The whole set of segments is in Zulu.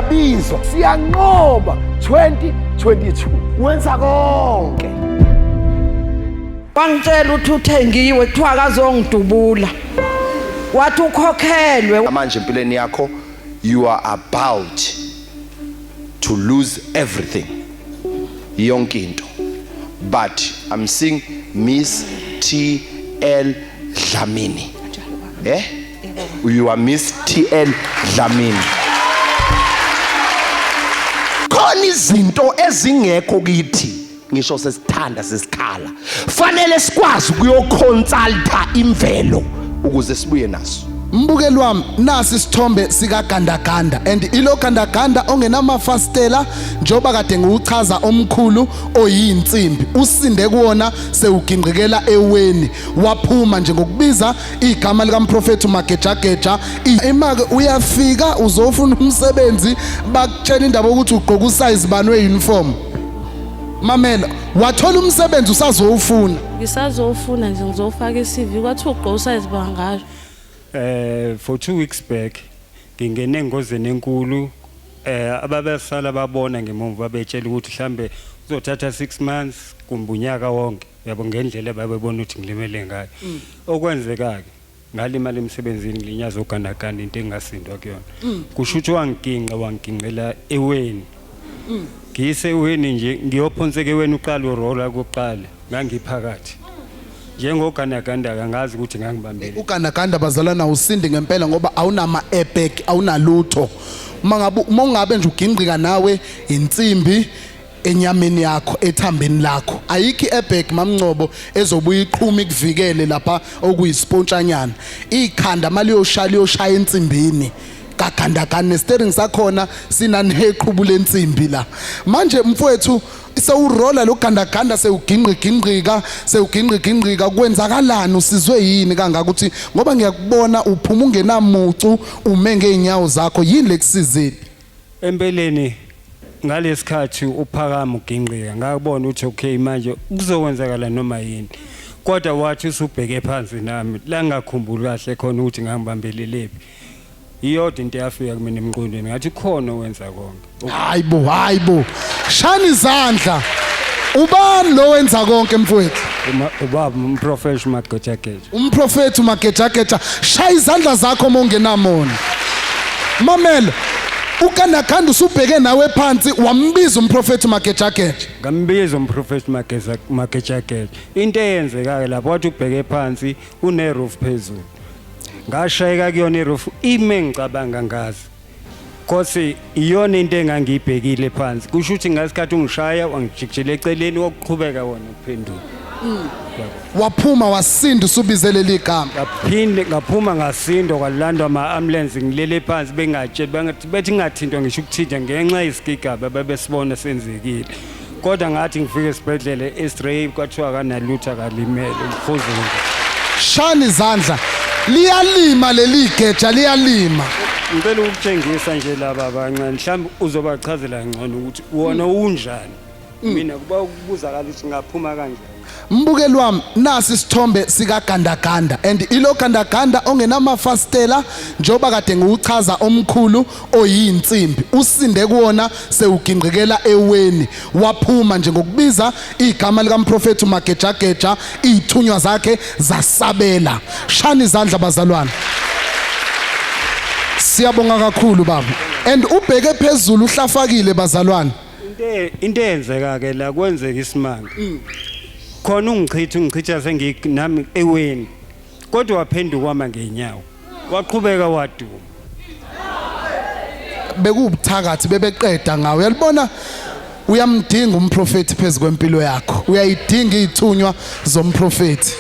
Siyabizwa, siyanqoba 2022. Wenza konke. Wangitshela ukuthi uthengiwe kuthiwa akazongidubula. Wathi ukhokhelwe. Manje empilweni yakho you are about to lose everything. Yonke into. But I'm seeing Miss T L Dlamini. Eh? You are Miss T L Dlamini. Khona izinto ezingekho kithi ngisho sesithanda sesikhala. Fanele sikwazi ukuyoconsulta imvelo ukuze sibuye naso. Mbukeli wami, nasi isithombe sikagandaganda and ilo gandaganda ongenamafastela njengoba kade ngiwuchaza omkhulu oyinsimbi usinde kuwona sewugingqikela eweni waphuma nje ngokubiza igama likamprofethi uMagejageja. Imake uyafika uzofuna umsebenzi, bakutshela indaba yokuthi ugqoka usize bani we-uniform. Mamela, wathola umsebenzi usazowufuna. Ngisazowufuna nje, ngizowufaka i-CV. Kwathi ugqoka usize bangasho. For 2 weeks back ngingene engozini enkulu, ababesala babona ngemuva betshela ukuthi mhlambe uzothatha 6 months kumbe unyaka wonke, yabo, ngendlela ababebona ukuthi ngilimele ngayo. Okwenzeka ke, ngalimala emsebenzini, ngilinyaza ogandaganda, into engasindwa kuyona. Kusho ukuthi wangiginqa, wangiginqela eweni. Ngiyise eweni nje, ngiyophonseka eweni, uqala urola kokuqala ngangiphakathi njengogandaganda, ngazi ukuthi ngangibambele. Ugandaganda, bazalwana, usindi ngempela ngoba awunama airbag, awunalutho. Uma ngabe uma ungabe nje ugingqika nawe insimbi enyameni yakho, ethambeni lakho, ayikho i-airbag, mamngcobo, ezobuya iqhuma ikuvikele lapha okuyisipontshanyana. Ikhanda maliyoshaya, liyoshaya ensimbini kagandaganda, nesteering sakhona sinaneqhubu lensimbi la. Manje mfowethu, sewurola lo gandaganda, sewuginqi ginqika, sewuginqi ginqika, kwenzakalani? Usizwe yini kangaka ukuthi ngoba ngiyakubona uphuma ungenamucu, ume ngeenyawo zakho? Yini lekusizile? Empeleni ngalesikhathi uphakama uginqika, ngakubona ukuthi okay, manje kuzokwenzakala noma yini, kodwa wathi usubheke phansi nami la ngakhumbuli kahle khona ukuthi ngangibambelelephi. Iyodwa into eyafika kumina emqondweni, ngathi khona owenza konke. Hayibo, hayibo, shani izandla. Ubani lo wenza konke, mfowethu? Ubaba umprofethi Magejageja. Umprofethi uMagejageja. Shaya izandla zakho uma ungenamona. Mamela, ukandakhanda usubheke nawe phansi, wambiza umprofethi uMagejageja. Ngambiza umprofethi Magejageja. Into eyenzeka-ke lapho, wathi ubheke phansi, une-roof phezulu, ngashayeka kuyona i-roof. Ime ngicabanga ngazi Nkosi, iyona into engangiyibhekile phansi. Kusho ukuthi ngasikhathi ungishaya, wangijikijela eceleni, wokuqhubeka wona ukuphendula. Waphuma wasinda usubize leli gama. Ngaphinde ngaphuma ngasindwa, kwalandwa ama-ambulance ngilele phansi, bengatsheli, bangathi bethi ngingathintwa ngisho ukuthinta ngenxa yesigigaba babesibona senzekile. Kodwa ngathi ngifike esibhedlela e-x-ray, kwathiwa kanalutho, akalimele, umhuzungu. Shani izandla. Liyalima leli geja, liyalima. Ngicela ukutshengisa nje laba abancane, mhlawumbe uzobachazela ngcono ukuthi wona unjani. Mina kuba ukubuzakala ukuthi ngaphuma kanjani. Mbukeli wami, nasi isithombe sikagandaganda and ilo gandaganda ongenamafastela njengoba kade ngiwuchaza omkhulu oyinsimbi usinde kuwona sewugingqikela eweni waphuma nje ngokubiza igama likamprofethi uMagejageja, izithunywa zakhe zasabela. Shani izandla, bazalwane. Siyabonga kakhulu, baba. And ubheke phezulu, uhlafakile, bazalwane. Into eyenzeka ke la, kwenzeka isimanga khona, ungichitha sengi nami eweni, kodwa waphenduka wama ngenyawo, waqhubeka waduma. Bekuwubuthakathi, bebeqeda ngawe. Uyalibona, uyamdinga umprofeti phezu kwempilo yakho, uyayidinga izithunywa zomprofeti.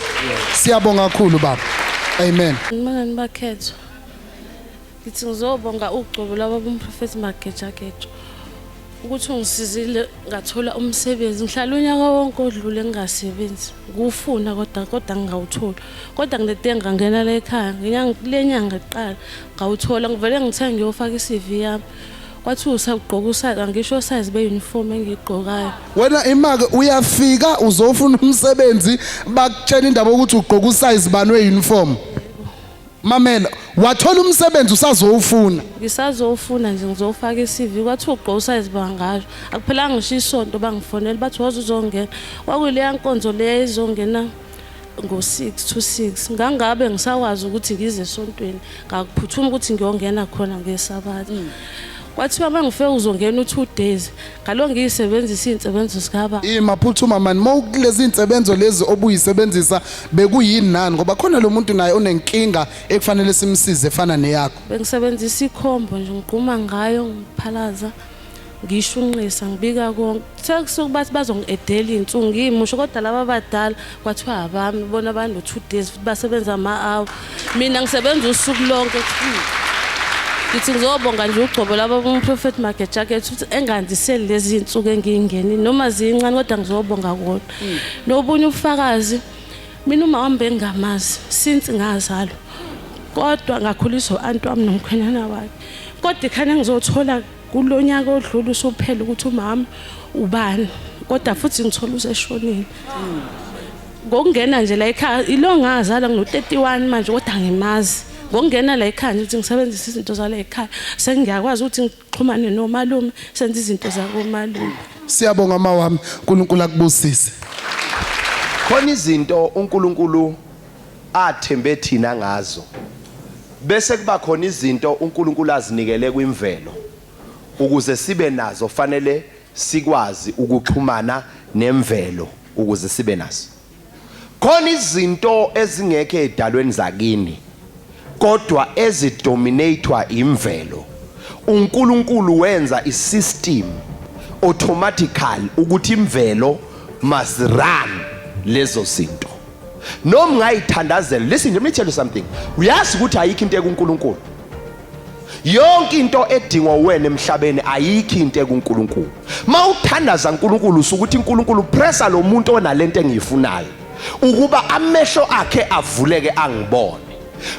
Siyabonga kakhulu, baba. Amen. Mangani bakhethwa. Ngithi ngizobonga ugcobo lwababa umprofethi Magejageja ukuthi ungisizile ngathola umsebenzi. Ngihlala unyaka wonke odlule ngingasebenzi. Ngiwufuna kodwa ngingawutholi. Kodwa ngilete ngangena la ekhaya ngenyanga kule nyanga kuqala ngawuthola. Ngivele ngithe ngiyofaka i-CV yami. Kwathi usagqoka usize, angisho size be-uniform engiyigqokayo. Wena imake uyafika uzofuna umsebenzi, bakutshela indaba yokuthi ugqoka usize bani we-uniform. Mamela, Wathola umsebenzi usazowufuna. Ngisazowufuna nje ngizowufaka i-CV kwathiwa ugqoka usayizi bangasho. Akuphelanga ngisho isonto bangifonela bathi woza uzongena. Kwakuyileya nkonzo leya izongena ngo-6 to 6 ngangabe ngisakwazi ukuthi ngize esontweni ngakuphuthuma ukuthi ngiyongena khona ngesabatha kwathiwa uma ngifike uzongena u-two days ngalo ngiyisebenzisa iy'nsebenzo zikaba Ima phuthuma mani mawukulezi insebenzo lezi obuyisebenzisa bekuyini nani ngoba khona lo muntu naye unenkinga ekufanele simsize efana neyakho. Bengisebenzisa ikhombo nje ngigquma ngayo ngiphalaza ngishunqisa ngibika konke sekusuke bathi bazongi-edela iy'nsuku ngiyimusho kodwa laba abadala kwathiwa abami bona bano-two days futhi basebenza ama-hour mina ngisebenza usuku lonke ngithi ngizobonga nje ugcobo laba bomprofethi magejaket ukuthi engandiseli lezi iy'nsuku engiyingenile noma ziyincane kodwa ngizobonga kona nobunye ubufakazi Mina uma wami bengingamazi since ngazalwa kodwa ngakhuliswa u-anti wami nomkhwenyana wakhe kodwa ikhane ngizothola kulo nyaka odlula usuphela ukuthi umama ubani kodwa futhi ngithola useshonile ngokungena nje la ekhaya ilo ngazalwa ngino-31 manje kodwa ngimazi ngokungena la ekhaya nje ukuthi ngisebenzise izinto zala ekhaya sengiyakwazi ukuthi ngixhumane nomalume senze izinto zakomalume Siyabonga mawami, uNkulunkulu akubusise. Khona izinto uNkulunkulu athembe thina ngazo. Bese kuba khona izinto uNkulunkulu azinikele kwimvelo ukuze sibe nazo fanele sikwazi ukuxhumana nemvelo ukuze sibe nazo. Khona izinto ezingekho ezidalweni zakini kodwa ezidominathwa imvelo. uNkulunkulu wenza isystem automatically ukuthi imvelo must run lezo zinto. Noma ungayithandazela, listen let me tell you something. Uyazi ukuthi ayikho into ekuNkulunkulu. Yonke into edingwa uwena emhlabeni ayikho into ekuNkulunkulu. Mawuthandaza uNkulunkulu usukuthi uNkulunkulu pressa lo muntu onalento engiyifunayo ukuba amehlo akhe avuleke angibone.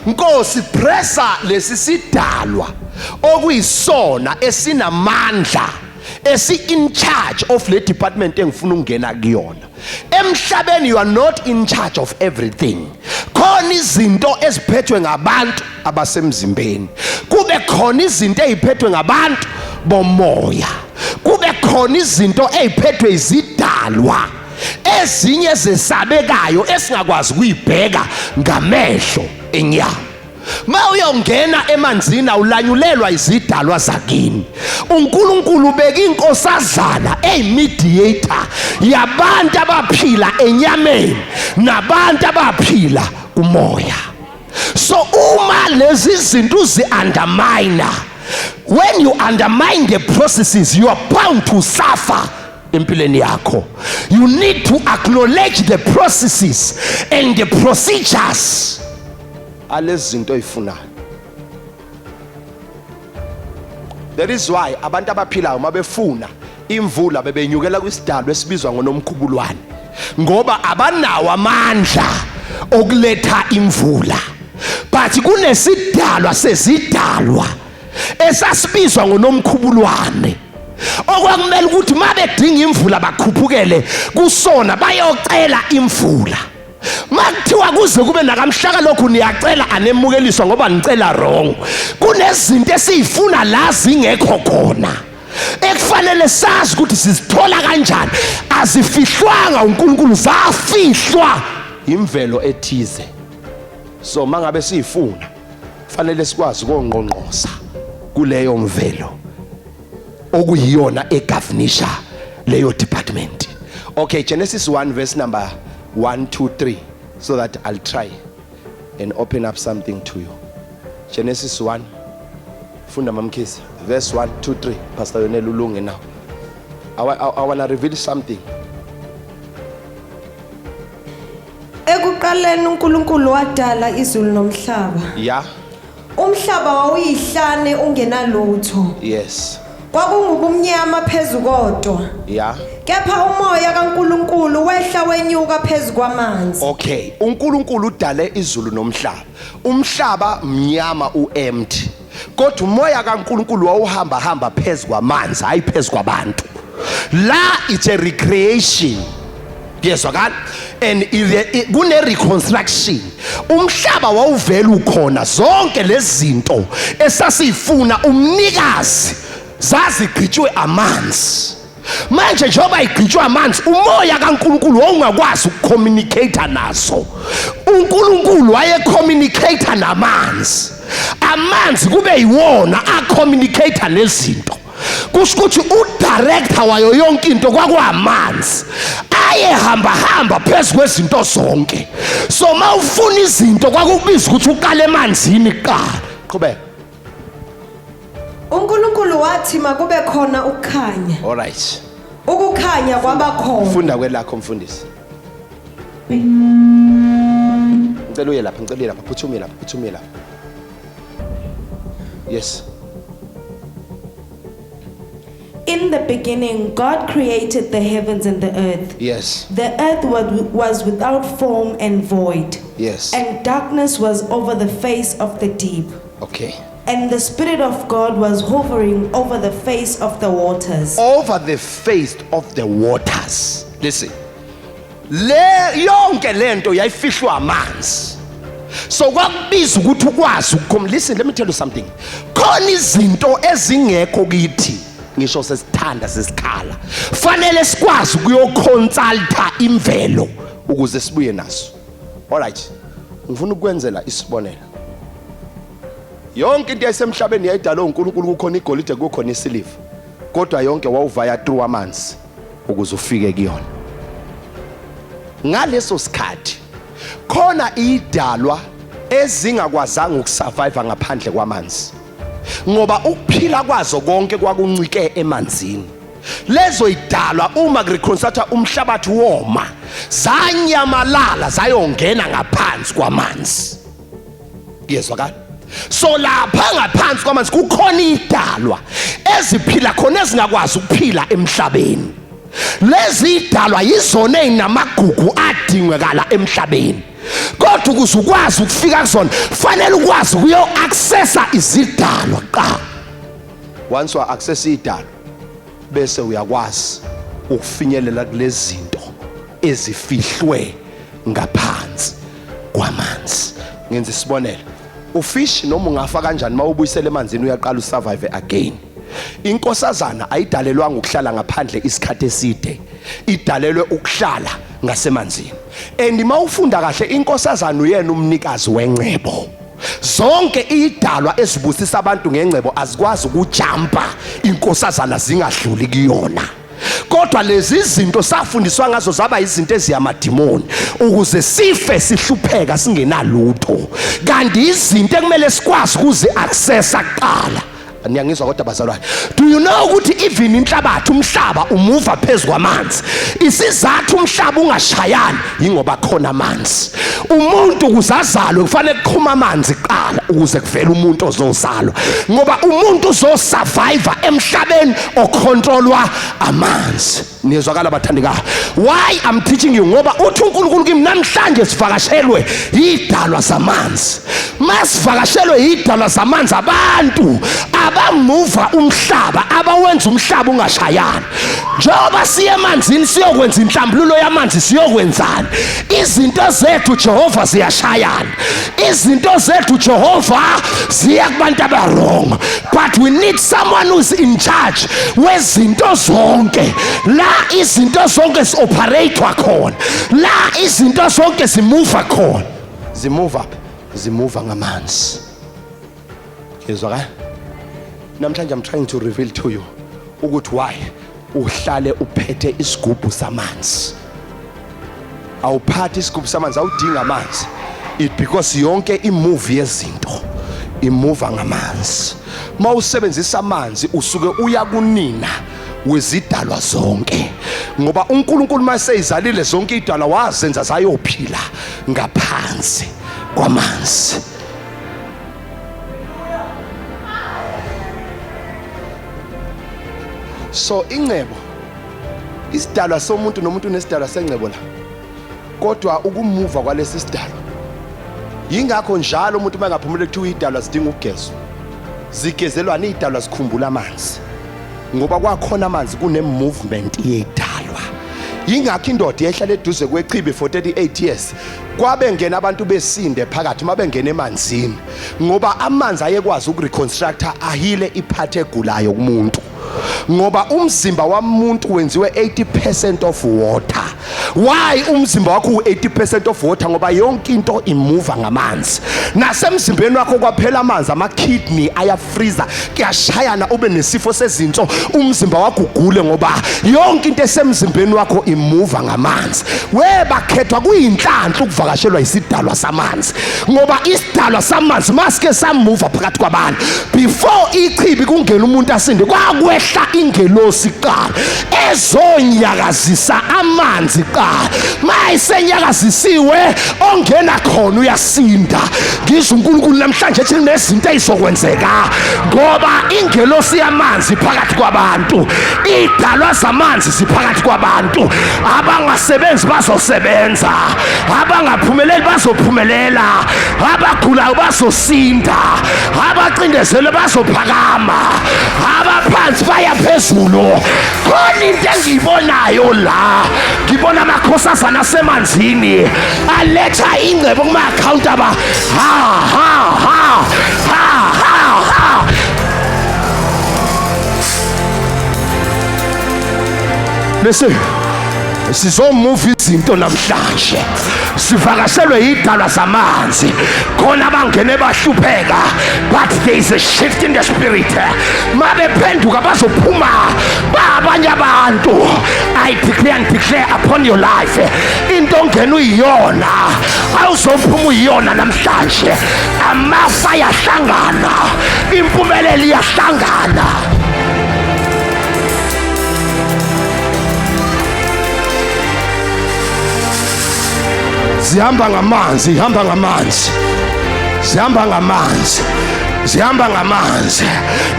Nkosi pressa lesi sidalwa okuyisona esinamandla esi in charge of le department engifuna ukungena kuyona. Emhlabeni you are not in charge of everything. Khona izinto eziphethwe ngabantu abasemzimbeni. Kube khona izinto eziphethwe ngabantu bomoya. Kube khona izinto eziphethwe izidalwa ezinye ezesabekayo esingakwazi ukuyibheka ngamehlo enyama. Ma uyongena emanzini awulanyulelwa izidalwa zakini. uNkulunkulu ubeka inkosazana eyimediator yabantu abaphila enyameni nabantu abaphila kumoya. So uma lezi zinto uzi undermine when you undermine the processes you are bound to suffer empilweni yakho. You need to acknowledge the processes and the procedures alezi zinto oyifunayo. That is why abantu abaphilayo mabefuna imvula bebenyukela kwisidalwa esibizwa ngonomkhubulwane ngoba abanawo amandla okuletha imvula but kunesidalwa sezidalwa esasibizwa ngonomkhubulwane okwakumele ukuthi mabedinga imvula bakhuphukele kusona bayocela imvula Makuthiwa kuze kube nakamhlaka lokhu niyacela anemukeliswa ngoba nicela wrong. Kunezinto esizifuna la zingekho khona. Ekufanele sazi ukuthi sizithola kanjani. Azifihlwanga uNkulunkulu zafihlwa imvelo ethize. So mangabe siyifuna fanele sikwazi ukongqongqoza kuleyo mvelo okuyiyona egovernisha leyo department. Okay, Genesis 1 verse number 1 2 3 so that I'll try and open up something to you. Genesis 1 funda mamkhisi verse 1 2 3 Pastor Yonel ulunge now. I want to reveal something. Ekuqaleni uNkulunkulu wadala izulu nomhlaba. Yeah. Umhlaba wawuyihlane ungenalutho. Yes. Kwakungubumnyama phezu kodwa. Yeah. Kepha umoya kaNkulunkulu wehla wenyuka phezu kwamanzi. Okay, uNkulunkulu udale izulu nomhlaba. Umhlaba mnyama uempty. Kodwa umoya kaNkulunkulu wawuhamba hamba phezu kwamanzi, hayi phezu kwabantu. La it's a recreation. Kuyezwakala? And kune reconstruction. Umhlaba wawuvela ukhona, zonke lezi zinto esasifuna umnikazi zazigqitshwe amanzi. Manje njengoba igqitshwe amanzi, umoya kaNkulunkulu wawungakwazi ukucommunicate nazo. uNkulunkulu wayecommunicate namanzi, amanzi kube yiwona acommunicate nezinto. Kusho ukuthi udirector wayo yonke into kwakwamanzi, ayehamba hamba phezu kwezinto zonke. So mawufuna izinto kwakukubiza ukuthi uqale emanzini kuqala. Qhubeka. uNkulunkulu wathi makube khona ukukhanya. All right. Ukukhanya kwaba khona. Funda kwelakho mfundisi. Ngicela uye lapha, ngicela uye lapha, phuthume lapha, phuthume lapha. Yes. In the beginning, God created the heavens and the earth. Yes. The earth was without form and void. Yes. And darkness was over the face of the deep. Okay. And the Spirit of God was hovering over the face of the waters. Over the face of the waters. Listen. Le yonke lento yayifihlwa amanzi. So kwakubiza ukuthi ukwazi ukukhoma. Listen, let me tell you something. Khona izinto ezingekho kithi ngisho sesithanda sesikhala. Fanele sikwazi ukuyoconsulta imvelo ukuze sibuye naso. All right. Ngifuna ukwenzela isibonelo. Yonke into yasemhlabeni yayidalwe uNkulunkulu, kukhona igolide, kukhona isiliva, kodwa yonke wawuvaya through amanzi ukuze ufike kuyona. Ngaleso sikhathi khona idalwa ezingakwazanga ukusurvive ngaphandle kwamanzi, ngoba ukuphila kwazo konke kwakuncike emanzini. Lezo idalwa uma kureconstructa umhlabathi woma, zanyamalala zayongena ngaphansi kwamanzi. Kuyezwakala? So lapha ngaphansi kwamanzi kukhona idalwa eziphila khona ezingakwazi ukuphila emhlabeni. Lezi idalwa yizona ezinamagugu adingekala emhlabeni, kodwa ukuze ukwazi ukufika kuzona fanele ukwazi ukuyo accessa izidalwa kuqala. Once wa access idalwa, bese uyakwazi ukufinyelela kulezi zinto ezifihlwe ngaphansi kwamanzi. Ngenza isibonelo, ufish noma ungafa kanjani, mawubuyisela emanzini uyaqala usurvive again. Inkosazana ayidalelwanga ukuhlala ngaphandle isikhathi eside, idalelwe ukuhlala ngasemanzini. And mawufunda kahle, inkosazana uyena umnikazi wengcebo. Zonke idalwa ezibusisa abantu ngengcebo azikwazi ukujumpa inkosazana zingadluli kuyona. Kodwa lezi zinto safundiswa ngazo zaba izinto eziyamadimoni ukuze sife sihlupheka singenalutho, kanti izinto ekumele sikwazi ukuzi accessa kuqala. Niyangizwa kodwa bazalwane? Do you know ukuthi even inhlabathi, umhlaba umuva phezu kwamanzi? Isizathu umhlaba ungashayani yingoba khona amanzi. Umuntu ukuze azalwe kufanele kuqhuma amanzi kuqala ukuze kuvele umuntu ozozalwa, ngoba umuntu uzosurvive emhlabeni ocontrolwa amanzi. Niyezwakala bathandekayo? Why I'm teaching you? Ngoba uthi uNkulunkulu kimi namhlanje sivakashelwe yidalwa zamanzi. Masivakashelwe yidalwa zamanzi, abantu abamuva umhlaba, abawenza umhlaba ungashayani. Njengoba siye emanzini siyokwenza inhlambululo yamanzi, siyokwenzani? Izinto zethu Jehova ziyashayana, izinto zethu Jehova ziya kubantu abarong, but we need someone who's in charge wezinto zonke. La izinto zonke zi-operatewa khona, la izinto zonke zimuva khona. Zimuva zimuva ngamanzi. Yezwakala? Namhlanje I'm trying to reveal to you ukuthi why uhlale uphethe isigubhu samanzi. Awuphathi isigubhu samanzi, awudinga amanzi. It because yonke imove yezinto imuva ngamanzi. Mawusebenzisa amanzi usuke uya kunina wezidalwa zonke, ngoba uNkulunkulu maseyizalile zonke idalwa wazenza zayophila ngaphansi kwamanzi. So ingcebo isidalwa somuntu, nomuntu unesidalwa sengcebo la, kodwa ukumuva kwalesi sidalwa, yingakho njalo umuntu uma engaphumule kuthiwa idalwa zidinga ukugezwa. Zigezelwana idalwa, zikhumbula amanzi, ngoba kwakhona amanzi kune movement yedalwa. Yingakho indoda yehlala eduze kwechibi for 38 years. Kwabe ngena abantu besinde phakathi mabengena emanzini ngoba amanzi ayekwazi ukureconstructa ahile iphathe egulayo kumuntu. Ngoba umzimba wamuntu wenziwe 80% of water. Why umzimba wakho u80% of water? Ngoba yonke into imuva ngamanzi. Nasemzimbeni wakho kwaphela amanzi, ama kidney ayafreezer, kuyashayana ube nesifo sezinso, umzimba wakho ugule ngoba yonke into esemzimbeni wakho imuva ngamanzi. We bakhethwa kuyinhlanhla ukuvakashelwa isidalwa samanzi ngoba isidalwa samanzi masike samuva phakathi kwabantu. Before ichibi kungena umuntu asinde, kwakwehla ingelosi kuqala ezonyakazisa amanzi kuqala. Mayisenyakazisiwe ongena khona uyasinda. Ngizwa uNkulunkulu namhlanje ethi kunezinto ezizokwenzeka ngoba ingelosi yamanzi phakathi kwabantu, idalwa zamanzi ziphakathi kwabantu. Abangasebenzi bazosebenza, abangaphumeleli bazophumelela, abagulayo bazosinda, abacindezelwe bazophakama, abaphansi baya phezulu. Khona into engiyibonayo la, ngibona amakhosazana asemanzini aletha ingcebo kuma-akhawunti aba ha ha ha ha ha ha. Listen, sizomuva izinto namhlanje, sivakashelwe yidalwa zamanzi khona abangene bahlupheka, but there is a shift in the spirit. Mabephenduka bazophuma babanye abantu. I declare and declare upon your life, into ongena uyiyona awuzophuma uyiyona namhlanje. Amafa ayahlangana, impumelelo iyahlangana. Zihamba ngamanzi, ihamba ngamanzi, zihamba ngamanzi, zihamba ngamanzi.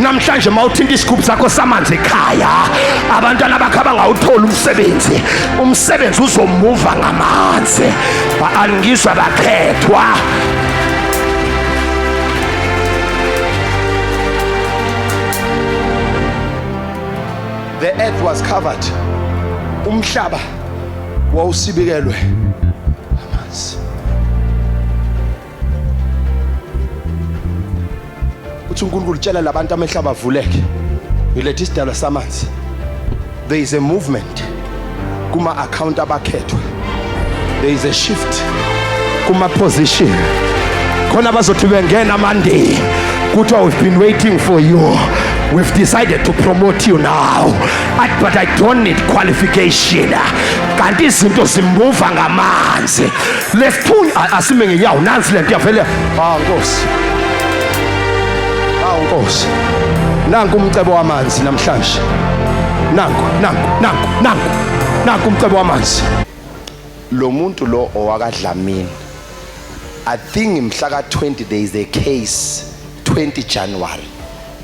Namhlanje mawuthinta isigubhu sakho samanzi ekhaya, abantwana bakho abangawutholi umsebenzi, umsebenzi uzomuva ngamanzi. Angizwa bakhethwa. The earth was covered. Umhlaba wawusibikelwe amanzi. Uthi uNkulunkulu tshela labantu amehlo abavuleke. Ngilethe isidalwa samanzi. There is a movement kuma account abakhethwa. There is a shift kuma position. Khona bazothi bengena Monday, kuthiwa we've been waiting for you, we've decided to promote you now. But I don't need qualification. Kanti izinto zimuva ngamanzi. Lesithunywa asime ngenyawo, nansi lento yavele. Ah Nkosi, ah Nkosi, nanku umcebo wamanzi namhlanje. Nanku, nanku, nanku, nanku, nanku umcebo wamanzi. Lo muntu lo owakaDlamini, I think mhla ka 20 there is a case, 20 January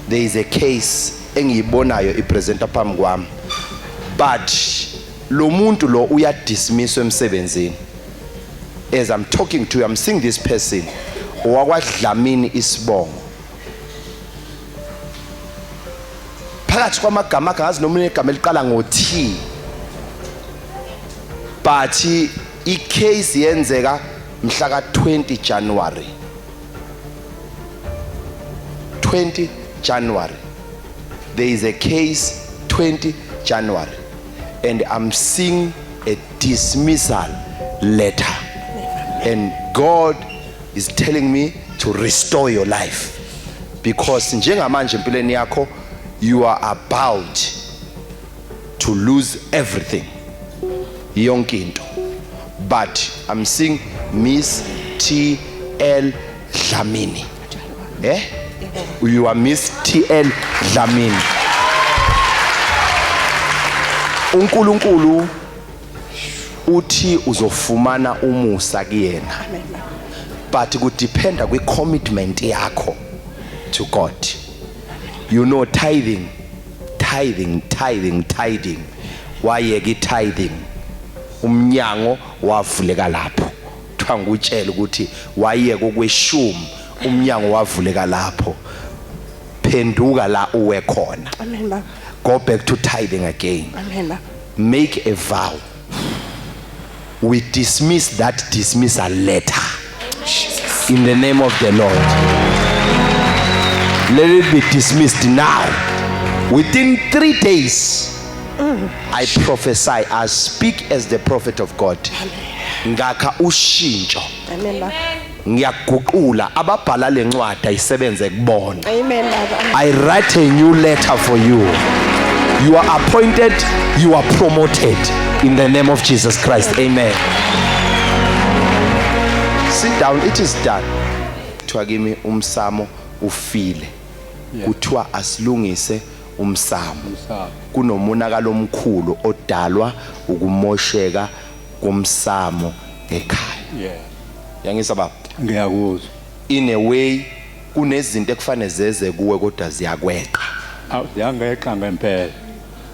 there is a case engiyibonayo ipresenta phambi kwami, but lo muntu lo uyadismisswa emsebenzini. As I'm talking to you, I'm seeing this person owakwaDlamini isibongo. Phakathi kwamagama akhe ngazi noma igama eliqala ngo T, but icase yenzeka mhla ka 20 January. 20 January there is a case, 20 January, and I'm seeing a dismissal letter, and God is telling me to restore your life because njengamanje empilweni yakho you are about to lose everything, yonke into. But I'm seeing Miss T L Dlamini. You are Miss T L Dlamini. uNkulunkulu uthi uzofumana umusa kuyena, but kudependa kwi commitment yakho to God. You know, tithing, tithing, tithing, tithing. Wayeka tithing, umnyango wavuleka lapho. Kuthiwa ngikutshela ukuthi wayeka okweshumi, umnyango wavuleka lapho. Phenduka la uwe khona. Amen baba. Go back to tithing again. Amen baba. Make a vow. We dismiss that dismissal letter. In the name of the Lord. Let it be dismissed now. Within 3 days, I prophesy, I speak as the prophet of God. Ngakha ushintsho. Amen baba. Ngiyaguqula ababhala lencwadi ayisebenze kubona. Amen baba. I write a new letter for you. You are appointed, you are promoted in the name of Jesus Christ. Amen. Sit down, it is done. Kuthiwa kimi umsamo ufile. Kuthiwa asilungise umsamo. Kunomonakalo omkhulu odalwa ukumosheka komsamo ekhaya. Yeah. Yangizwa baba? Ngiyakuzwa. In a way kunezinto ekufanele zeze kuwe kodwa ziyakweqa. Awu ziyangeqa ngempela.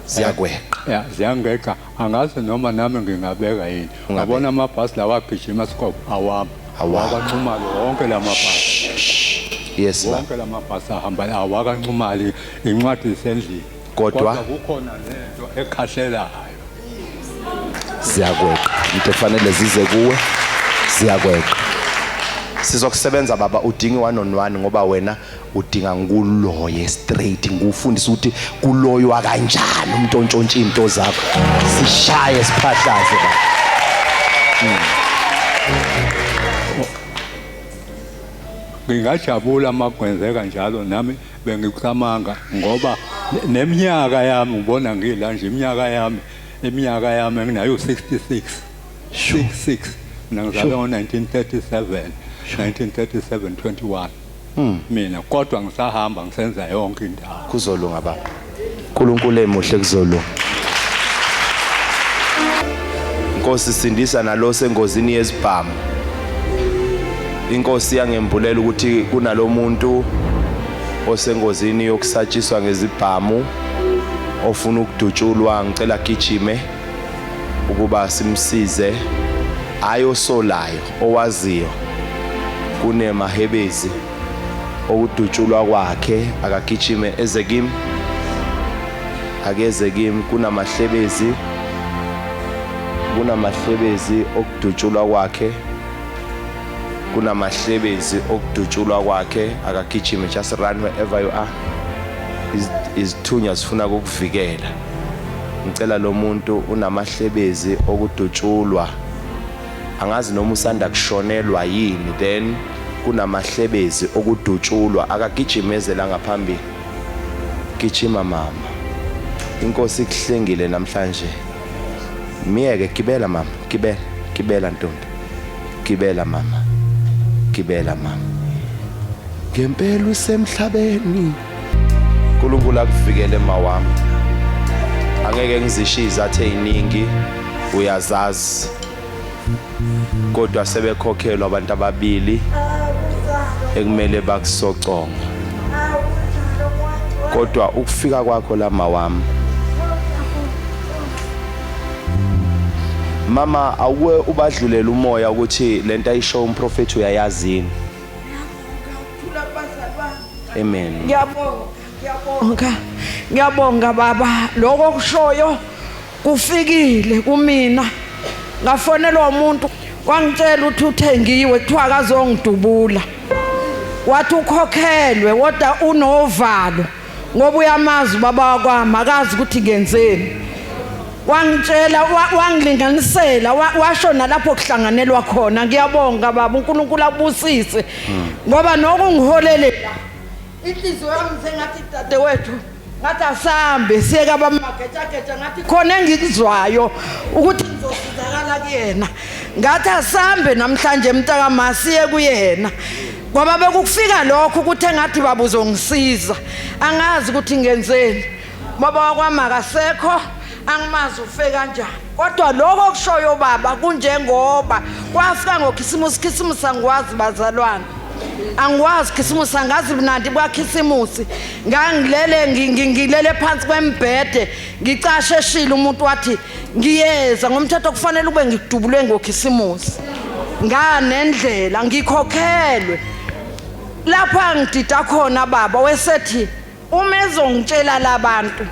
Ziyakweqa. Ya, ziyangeqa. Angazi noma nami ngingabeka yini. Ngabona amabhasi lawa agijima sikopo awami. AwakaNxumalo wonke lamabhasi. Yes ba. Wonke lamabhasi ahamba awakaNxumalo incwadi isendlini. Kodwa kukhona lento ekhahlelayo. Ziyakweqa. Into efanele zize kuwe ziyakweqa. Sizokusebenza baba, udinga one on one ngoba wena udinga nguloye straight, ngufundisa ukuthi kuloywa kanjani umuntu ontshontsha into zakho. Sishaye siphahlaze baba. Ngingajabula uma kwenzeka njalo, nami bengicamanga ngoba neminyaka yami ngibona ngila nje iminyaka yami nginayo 66 66 mina ngizalwe ngo-1937 1937 21 mina kodwa ngisahamba ngisenza yonke indawo. Kuzolunga baba, uNkulunkulu emuhle, kuzolunga. Inkosi sindisa nalo sengozini yezibhamu. Inkosi yangembulela ukuthi kunalomuntu osengozini yokusatshiswa ngezibhamu ofuna ukudutshulwa, ngicela gijime ukuba simsize. Ayosolayo owaziyo kunemahebezi okudutshulwa kwakhe, akagijime eze kimi, akeze kimi. Kunamahlebezi, kunamahlebezi okudutshulwa kwakhe, kunamahlebezi okudutshulwa kwakhe, akagijime. Just run wherever you are. Izithunywa zifuna ukukuvikela. Ngicela lo muntu unamahlebezi okudutshulwa, angazi noma usanda kushonelwa yini, then kunamahlebezi okudutshulwa, akagijimeze la ngaphambili. Gijima mama, inkosi ikuhlengile namhlanje. Miyeke, gibela mama, gibela, gibela ntombi, gibela mama, gibela mama. Ngempela usemhlabeni. uNkulunkulu akuvikele mawami. Angeke ngizishiye izathu eziningi, uyazazi, kodwa sebekhokhelwa abantu ababili ekumele bakusoconga. Kodwa ukufika kwakho la mawami, mama, awuke ubadlulela umoya ukuthi lento ayisho umprofeti uyayazi yini? Amen. Ngiyabonga, ngiyabonga, ngiyabonga baba. Lokho okushoyo kufikile kumina. Ngafonelwa umuntu wangitshela ukuthi uthengiwe, kuthiwa akazongidubula. Wathi ukhokhelwe kodwa unovalo ngoba uyamazi ubaba wakwami, akazi ukuthi ngenzeni. Wangitshela, wangilinganisela, washo nalapho kuhlanganelwa khona. Ngiyabonga baba, uNkulunkulu akubusise ngoba nokungiholelela inhliziyo yami sengathi dadewethu, ngathi asambe siye kabamagejageja, ngathi khona engikuzwayo ukuthi ngizosizakala kuyena. Ngathi asambe namhlanje mntakama siye kuyena, ngoba bekufika lokho ukuthi engathi baba uzongisiza, angazi ukuthi ngenzeni. Baba wakwami akasekho, angimazi ufe kanjani, kodwa lokho okushoyo baba kunjengoba kwafika ngoKhisimusi. Khisimusi angiwazi bazalwane, angiwazi Khisimusi, angazi mnandi kwaKhisimusi. Ngangilele ngilele phansi kwembhede ngicashe eshile, umuntu wathi ngiyeza ngomthetho kufanele ube ngidubulwe ngoKhisimusi. Nganendlela ngikhokhelwe lapha ngidida khona baba, wesethi uma ezongitshela labantu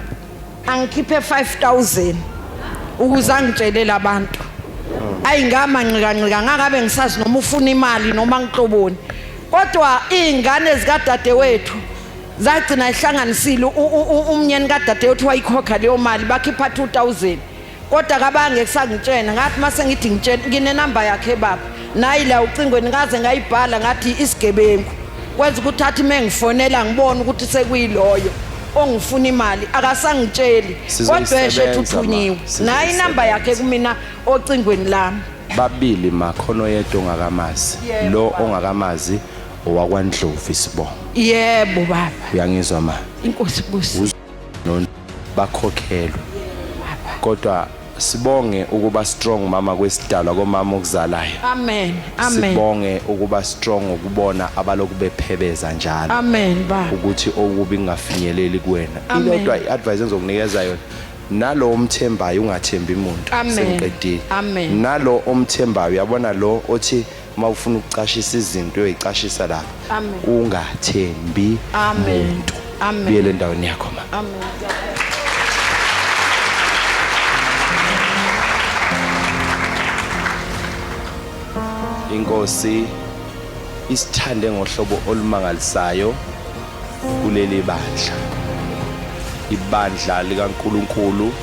angikhiphe 5000 ukuze angitshele labantu. Ayingama nqikanqika ngakabe ngisazi noma ufuna imali noma ngihloboni. Kodwa izingane zikadadewethu zagcina ihlanganisile umnyeni kadadewethu wayikhokha leyo mali bakhipha 2000. Kodwa kabange kusangitshena ngathi mase ngithi ngitshena nginenamba yakhe baba. Nayi la ucingweni ngaze ngayibhala ngathi isigebengu. Kwenza ukuthi athi mengifonela ngibone ukuthi sekuyiloyo ongifuna imali akasangitsheli kodwa esho ethi uthunyiwe. Nayi inamba yakhe kumina ocingweni lami. Babili ma khona oyedwa ongakamazi. Lo ongakamazi owakwaNdlovu isibongo. Yebo baba. Uyangizwa ma? Inkosi busi. No bakhokhelwe. Kodwa sibonge ukuba strong mama kwesidalwa komama okuzalayo. Amen. Amen. Sibonge ukuba strong ukubona abaloku bephebeza njalo. Amen baba. Ukuthi okubi kungafinyeleli kuwena. Iyodwa iadvice engizokunikeza yona. Nalo omthembayo ungathembi umuntu. Sengiqedile. Amen. Nalo omthembayo uyabona lo othi uma ufuna ukucashisa izinto uyoyicashisa lapha. Ungathembi umuntu. Amen. Buyele endaweni yakho ma. Amen. Inkosi isithande ngohlobo olumangalisayo kuleli bandla. Ibandla likaNkuluNkulu